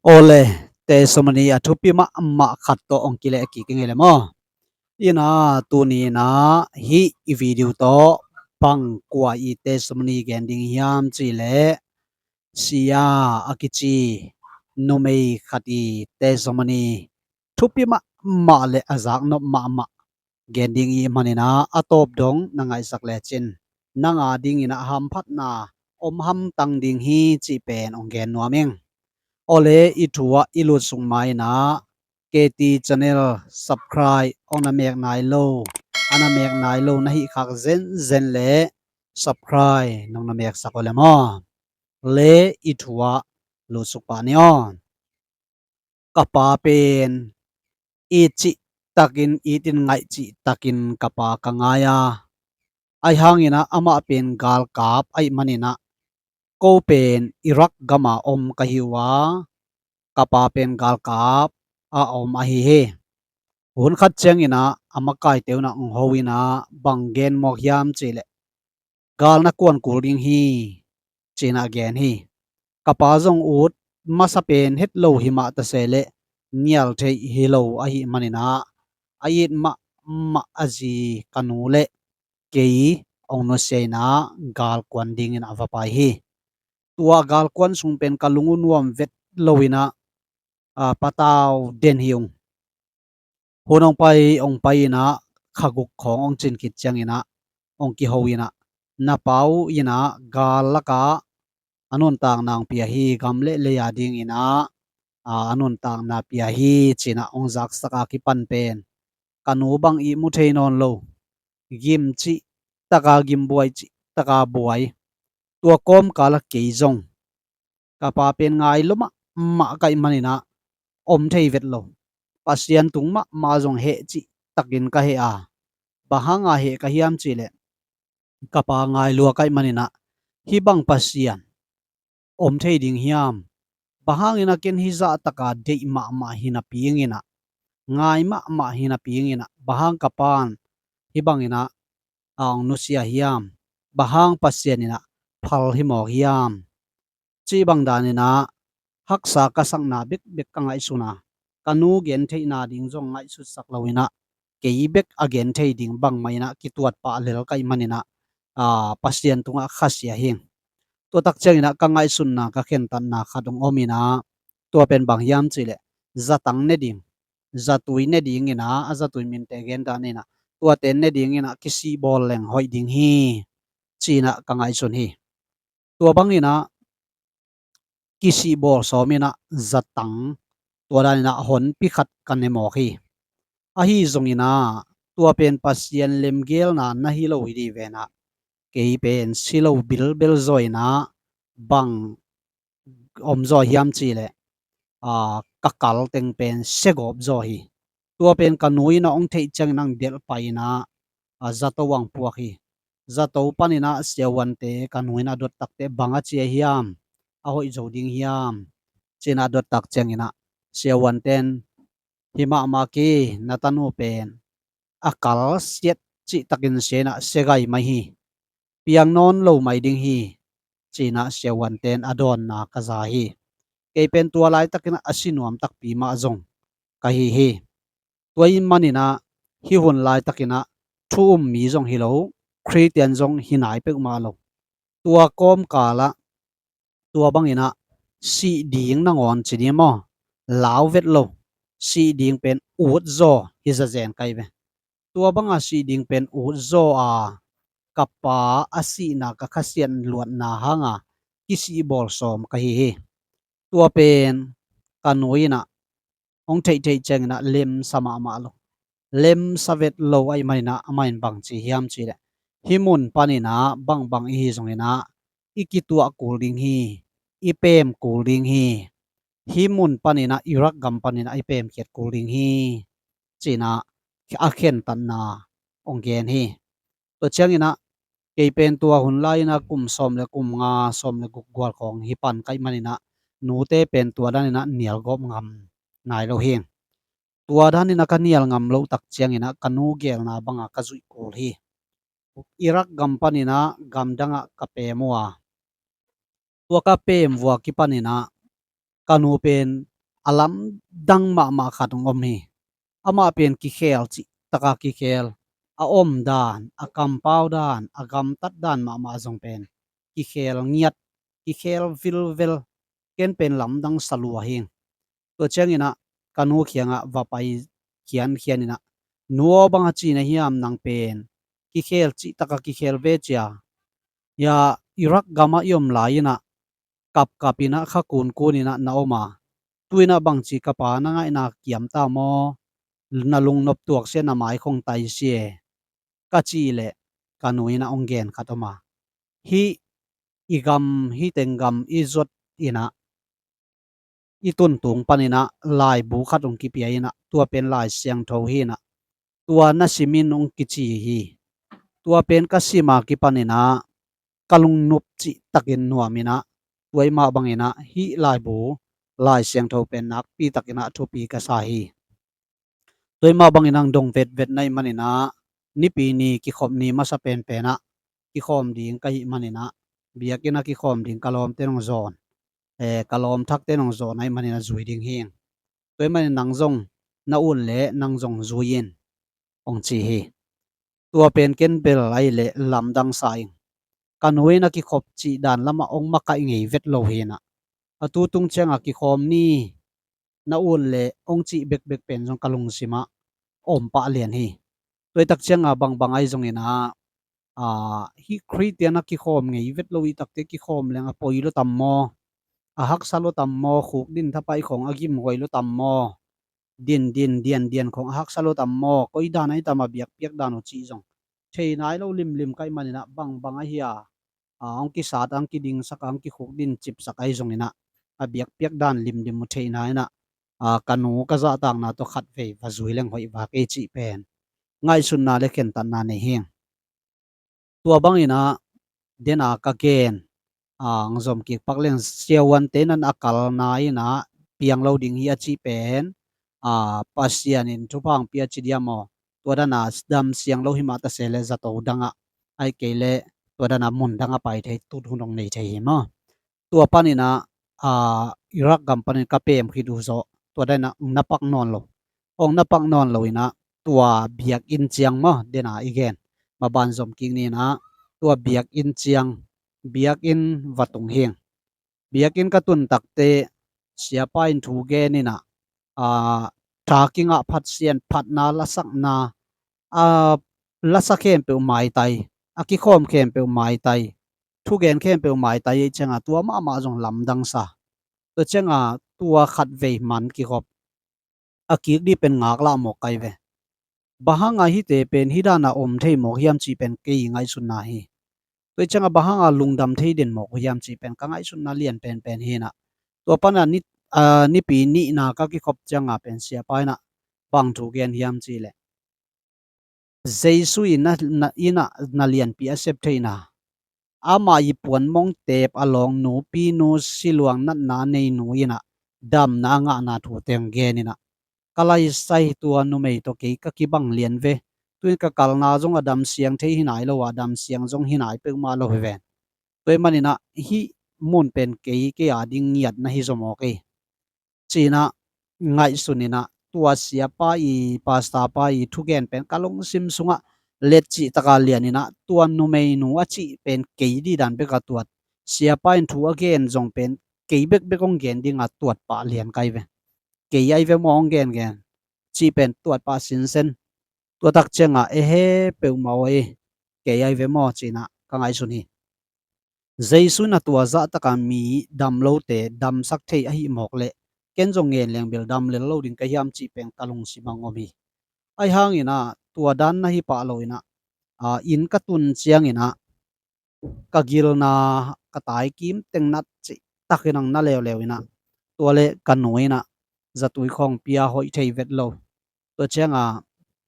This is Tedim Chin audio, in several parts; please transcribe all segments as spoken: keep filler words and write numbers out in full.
Awle, testimony a thupi mahmah khat tawh hong kileh kik ing ei le maw. Ina, tuni ina hih i video tawh bang kua i testimony gen ding hiam cih leh, Sia a kici numei khat i testimony thupi mahmah le a zaknop mahmah gen ding i hih manin ah, a tawp dong na ngaihsak lecin nang a dingin ah hamphatna om hamtang ding hi cih pen hong gen nuam ing. Awle, i thu ah i lutsuk ma-in ah K T channel subscribe hong na mek nai lo, a na mek nai lo na hih khak zenzen le subscribe nong na meksak uh le maw. Le i thu ah lutsuk pah ni aw. Ka pa pen it cihtakin, it in ngaih cihtakin ka pa ka ngai a, ahi hangin ah amah pen galkap ahih manin ah, ko pen Iraq gam a om ka hi uh a, ka pa pen galkap a om ahi hi. Hun khat ciangin ah a makaite un ah hong ho in ah bang gen mawk hiam cih leh, gal na kuan kul ding hi, ci-in ah gen hi. Ka pa zong ut masa pen het lo hi mah ta se leh nial theih hi lo ahih manin ah, a it mahmah a zi ka nu le kei hong nusia in ah gal kuan dingin a va pai hi. Tua gal kuan sung pen ka lung uh nuam vet lo in ah, a, patau den hi ung. Hun hong pai, hong pai in ah kha guk khawng hong cin khit ciangin ah hong kiho in ah, na pa uh in ah gal lakah a nuntakna hong pia hi, gam le lei a dingin ah, a, a nuntakna pia hi, ci-in ah hong zaksak a kipan pen ka nu bang ihmu thei nawn lo. Gim cihtak a gim, buai cihtak a buai. Tua kawmkal ah kei zong ka pa pen ngai lua mahmah ka hih manin ah om thei vet lo. Pasian tung mahmah zong heh cihtakin ka heh a, bang hang a heh ka hiam cih leh, ka pa ngai lua ka hih manin ah, hih bang Pasian om thei ding hiam? Bang hangin ah ken hih zahtak a deih mahmah hi napi ing in ah, ngai mahmah hi napi ing in ah, bang hang ka pa'n hih bangin ah a hong nusia hiam? Bang hang Pasian in ah phal hi mawk hiam? Cih bang danin ah haksa ka sakna bekbek ka ngaihsun a, ka nu gentheihna ding zong ngaihsutsak lo in ah, kei bek a genthei ding bangmah in ah kituat pah lel ka hih manin ah, a, Pasian tungah khasia hi ing. Tua tak ciangin ah ka ngaihsutna, ka khentatna khat hong om in ah, tua pen bang hiam cih leh, zatang ne ding, zatui ne ding in ah, a zatui minte gen danin ah, tuate ne ding in ah kisihbawl leng hoih ding hi, ci-in ah ka ngaihsun hi. Tua bangin ah kisihbawl sawm in ah zatang, tua danin ah honpi khat ka ne mawk hi. Ahi zongin ah tua pen Pasian lemgelna na hi lo hi ding ven ah, kei pen si lo bilbel zaw in ah, bang om zaw hiam cih leh, a, ka kal teng pen sia gawp zaw hi. Tua pen ka nu in ah hong theih ciangin ah hong delh pai in ah, a, zato ah hong puak hi. Zato panin ah siavuante ka nu in ah a dot tak teh, bang a ci hiam, a hoih zo ding hiam, ci-in ah a dot tak ciangin ah siavuante'n, hi mahmah kei, na tanu pen a kal siat cihtakin sia in ah sia gai mai hi, piang nawn lo mai ding hi, ci-in ah siavuante'n a dawnna ka za hi. Kei pen tua laitakin ah a si nuam takpi mah zong ka hi hi. Tua ahih manin ah hih hun laitakin ah thu um mi zong hi lo, Khristian zong hi nai peuhmah lo. Tua kawmkal ah tua bangin ah sih ding nangawn ci ding maw, lau vet lo. Sih ding pen ut zaw hi zazen ka hi ve. Tua banga sih ding pen ut zaw a, ka pa a sihna ka khasiat luatna hanga kisihbawl sawm ka hi hi. Tua pen ka nu in ah hong theihtheih ciangin ah lemsa mahmah lo. Lemsa vet lo ahih manin ah amah in bang ci hiam cih leh, hih mun panin ah bangbang i hi zongin ah i kituah kul ding hi, i pem kul ding hi. Hih mun panin ah, Iraq gam panin ah i pemkhiat kul ding hi, ci-in ah a khentatna hong gen hi. Tua ciangin ah kei pen tua hun lai-in ah kum sawm le kum nga, sawm le guk gual khawng hi pan ka hih manin ah, nute pen tua danin ah nial gawp ngam nai lo hi. Tua danin ah ka nial ngam loh tak ciangin ah ka nu gelna banga ka zuih kul hi. Iraq gam panin ah gamdang ah ka pem uh a, tua ka pem uh a kipanin ah ka nu pen a lamdang mahmah khat hong om hi. Amah pen kikhel cih taka kikhel, a om dan, a kampau dan, a gamtat dan mahmah zong pen kikhel ngiat, kikhel vilvel, ken pen lamdang sa lua hi. Tua ciangin ah ka nu kiangah va pai khiankhian in ah, nu aw, bang a cihna hiam, nang pen kikhel cih taka kikhel ve cia. Ya, Iraq gamah i om lai in ah kapkap in ah kha kunkun in ah na om a, tu in ah bangci ka pa na ngaihna kiam ta maw? Na lungnop tuak sia, na mai khong tai sia, ka cih leh ka nu in ah hong gen khat om a, hih i gam, hih teng gam i zuat in ah i tuntung panin ah laibu khat hong kipia in ah, tua pen Lai Siangtho hi in ah, tua na simin hong kici hi. Tua pen ka sim a kipanin ah ka lungnop cih takin nuam in ah, tua i mah bangin ah hih laibu, Lai Siangtho pen nakpi takin ah thupi ka sa hi. Tua i mah bangin ah dong vetvet na hih manin ah, Nipi ni kikhop ni masa penpen ah kikhawm ding ka hih manin ah, biakinn ah kikhawm ding ka lawmte nong zawn, eh, ka lawm thakte nong zawn ahih manin ah zui ding hi. Tua ahih manin nang zong na ut leh nang zong zui in, hong ci hi. Tua pen ken bel ahih leh lamdang sa ing. Ka nu in ah kikhop cih dan lamah hong makaih ngei vet lo hi in ah, a tu tung ciangah kikhawm ni, na ut leh hong cih bekbek pen zong ka lungsimah om pah lian hi. Tua i tak ciangah bangbang ahi zongin ah, ah, hih Khristian ah kikhawm ngei vet lo i takte kikhawm leng a poi lua tam maw? A haksa lua tam maw? Khuk din thapai khong a gimhuai lua tam maw? Din din dian dian khong a haksa lua tam maw? Koi dan ahi tam a biakpiak dan uh cih zong thei nai lo limlim ka hih manin ah, bangbang ahi a, a, hong kisat, hong kidingsak, hong kikhuk din cipsak ahi zongin ah, a biakpiak dan limlim uh thei nai in ah, a, ka nu ka zahtakna tawh khatvei va zui leng hoih vak ei cih pen ngaihsutna le khentatna nei hi. Tua bangin ah, den a ka gen, a, hong zom kik pak leng, siavuante in ah a kalna in ah piang lo ding hi a cih pen, a, Pasian in thupha hong pia ci diam aw? Tua dan a dam siang lo hi mah ta se leh zato dang ah, ahih kei leh tua dan a mun dang ah pai thei, tut hun hong nei thei hi maw? Tua panin ah, a, Iraq gam panin ka pem khit uh zawh, tua dan ah hong na pak nawn lo. Hong na pak nawn lo in ah, tua biakinn ciang maw, den a i gen, maban zom kik ni in ah, tua biakinn ciang, biakinn va tung hi. Biakinn ka tun takte, siapa in thu gen in ah, a, tha kingah phat, sian phatna, lasakna, a, lasa khempeuh maitai, a kikhawm khempeuh maitai, thugen khempeuh maitai, ei ciangah tua mahmah zong lamdang sa. Tua ciangah tua khatvei man kikhop, a kik dih pen ngaklah mawk ka hi ve. Bang hanga hihte pen hih dan a om thei mawk hiam cih pen kei ngaihsutna hi. Tua ciangah bang hanga lungdam thei den mawk uh hiam cih pen ka ngaihsutna lian penpen hi in ah, tua pan ah ni, a, Nipi nihna ka kikhop ciangah pen siapa in ah bang thu gen hiam cih leh, Jesu in na, na, in ah na lianpi a sep theihna, amah i puan mong teep a lawng nu, pinu, siluang natna nei nu in ah damna a ngahna thute hong gen in ah, ka laisai, tua numei tawh kei ka kibang lian ve. Tu-in ka kalna zong a dam siang thei hi nai lo a, dam siang zong hi nai peuhmah lo hi ven. Tua ahih manin ah hih mun pen kei, kei a ding ngiat na hi zaw mawk ei, ci-in ah ngaihsun in ah, tua siapa i, pastor pa i thugen pen ka lungsim sungah let cih taka lian in ah, tua numeinu a cih pen kei dih dan bek a tuat, siapa in thu a gen zong pen kei bekbek hong gen ding a tuat pah lian ka hi ve. Kei ahi ve maw hong gengen cih pen tuat pah sinsen. Tua tak ciangah, ehe, peuhmah aw ei, kei ahi ve maw, ci-in ah ka ngaihsun hi. Jesu in ah tua zahtaka mi dam lote damsak thei ahih mawk leh, ken zong ngen leng bel dam lel lo ding ka hiam cih pen ka lungsim ah hong om hi. Ahi hangin ah tua dan na hi pah lo in ah, a, inn ka tun ciangin ah ka gilna, ka taikim teng na cih takin hong na leuleu in ah, tua leh ka nu in ah zatui khawng pia hoih thei vet lo. Tua ciangah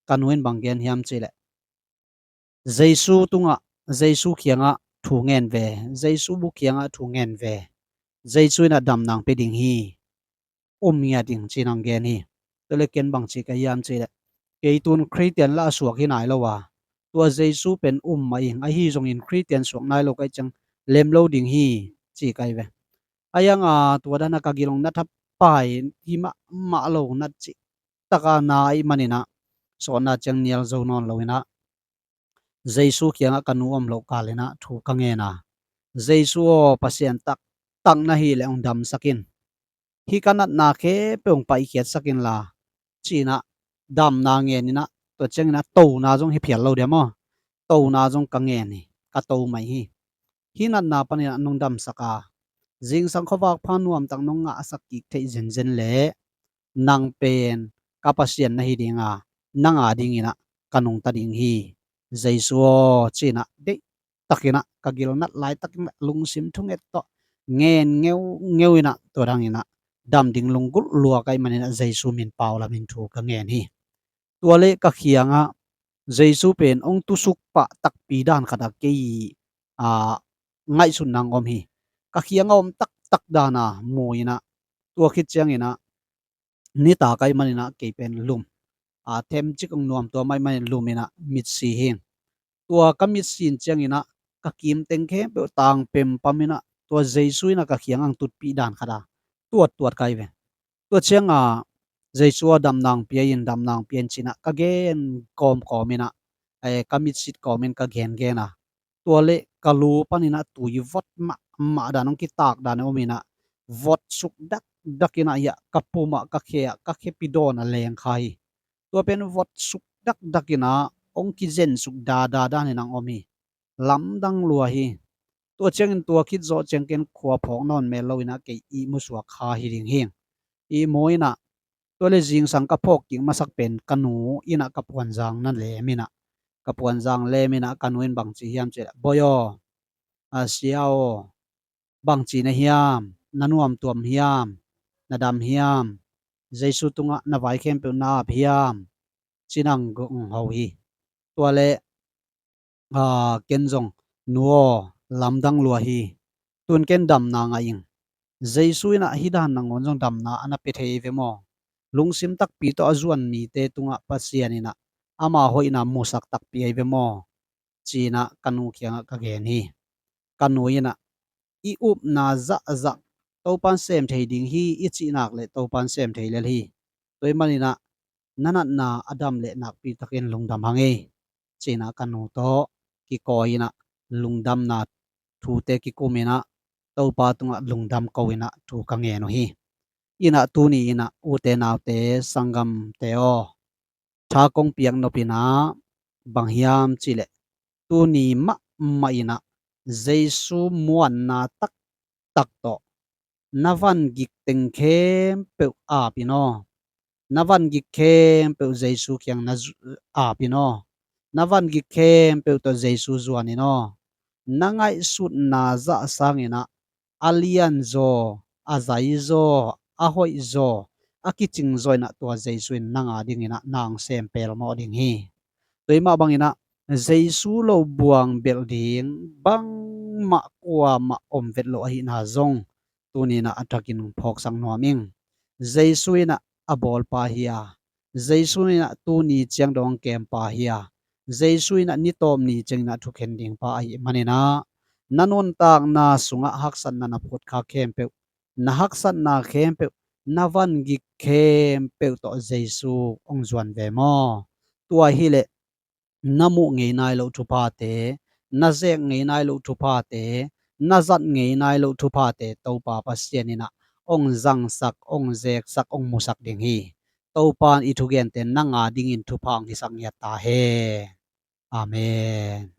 ka nu in bang gen hiam cih leh, Jesu tungah, Jesu kiangah thu ngen ve, Jesu bu kiangah thu ngen ve. Jesu in ah damna hong pia ding hi. Um ngiat ing, ci-in hong gen hi. Tua leh ken bang ci ka hiam cih leh, kei tu-in Khristian lah a suak hi nai lo a, tua Jesu pen um mah ing, ahi zongin Khristian suak nai lo ka hih ciang lem lo ding hi, ci ka hi ve. Ahi hangah tua dan a ka gil hong na thap pai hi mahmah lo nat cih taka na ahih maninah sawtna ciang nial zo nawn loinah Jesu kiangah ka nu om loh kalinah thu ka ngen a, Jesu aw, Pasian taktak na hih leh hong damsak in, hih ka natna khempeuh hong paikhiatsak inla, ci-inah damna ngeninah, tua cianginah tona zong hi phial lo dia maw, tona zong ka ngen hi, ka to mai hi. Hih natna paninah nong damsak a, zingsang khuavak pha nuamtak nong ngahsak kik theih zenzen leh nang pen ka Pasian na hi dinga, nang a dinginah ka nungta ding hi. Jesu aw, ci-inah deihtakinah ka gilnat laitakinah lungsim thunget tawh ngen ngeungeu inah tua danginah dam ding lunggulh luak ahih maninah Jesu min pau lamin thu ka ngen hi. Tua leh ka khiangah Jesu pen hong tusuk pah takpi dan khatah kei a ngaihsutna hong om hi. Ka khiangah om taktak dana mu inah, tua khit cianginah nitak ahih maninah kei pen lum a, themcik hong nuam tua mah ahih manin lum inah mitsi hi. Tua ka mitsi in cianginah ka kimteng khempeuh tang pempam inah tua Jesu inah ka khiangah hong tutpih dan khatah tuattuat ka hi ve. Tua cianga Jesu a damna hong pia in, damna hong pia in ci-inah ka gen kawmkawm inah, eh, ka mitsit kawmin ka gengen a, tua leh ka lu paninah tui vot mahmah dan hong kitak dan om inah vot suk dakdak inah hiah ka pumah, ka khe ah, ka khepi dawn a leng kha hi. Tua pen vot suk dakdak inah hong kizen suk dada danin hong om hi. Lamdang lua hi. Tua ciangin tua khit zawh ciang ken khua phawk nawn mel lo inah kei ihmu suak kha hi ding hi. Ihmu inah tua leh zingsang ka phawk kik masak pen ka nu inah ka puanzang na lem inah, ka puanzang lem inah ka nu in bangci hiam cih leh, "Bawi aw, a, sia aw, bangci na hiam, na nuamtuam hiam, na dam hiam, Jesu tungah na vai khempeuh na ap hiam?" ci-inah hong ho hi. Tua leh, a, ken zong, "Nu aw, lamdang lua hi. Tun ken damna ngah ing. Jesu inah hih dan nangawn zong damna a na pia thei ve maw? Lungsim takpi tawh a zuan mite tungah Pasian inah ama hoihna musak takpi ahi ve maw?" ci-inah ka nu kiangah ka gen hi. Ka nu inah, "I upna zahzah Topan sem thei ding hi," i cih nak leh Topan sem thei lel hi. Tua ahih maninah na natna a dam leh nakpitakin lungdam hang ei, ci-inah ka nu tawh kikawi inah lungdamna thute kikum inah Topa tungah lungdam ko inah thu ka ngen uh hi. Inah tuni inah ute naute sanggamte aw, tha kong piak nop inah bang hiam cih leh tuni mahmah inah Jesu muanna taktak tawh na van gik teng khempeuh ap in aw. Na van gik khempeuh Jesu kiang na zu-, ap in aw. Na van gik khempeuh tawh Jesu zuan in aw. Na ngaihsutna zah sanginah a lianzaw, a zaizaw, a hoihzaw, a kicingzaw inah tua Jesu in nang a dinginah na hong sem pelmawh ding hi. Tua ahih mah banginah Jesu lo buang belh ding bangmah kuamah om vet lo ahihna zong tuni inah a thakin phawksak nuam ing. Jesu inah a bawlpa hi a, Jesu inah tuni ciang dong kempa hi a, Jesu inah nitawp ni ciang inah thukhen dingpa ahih maninah na nuntakna sungah haksatna na phut kha khempeuh, na haksatna khempeuh, na van gik khempeuh tawh Jesu hong zuan ve maw? Tua hileh na muh ngei nai loh thuphate, na zek ngei nai loh thuphate, na zat ngei nai loh thuphate Topa Pasian inah hong zangsak, hong zeksak, hong musak ding hi. Topa in i thugente nang a dingin thupha hong hisak ngiat ta hen. Amen.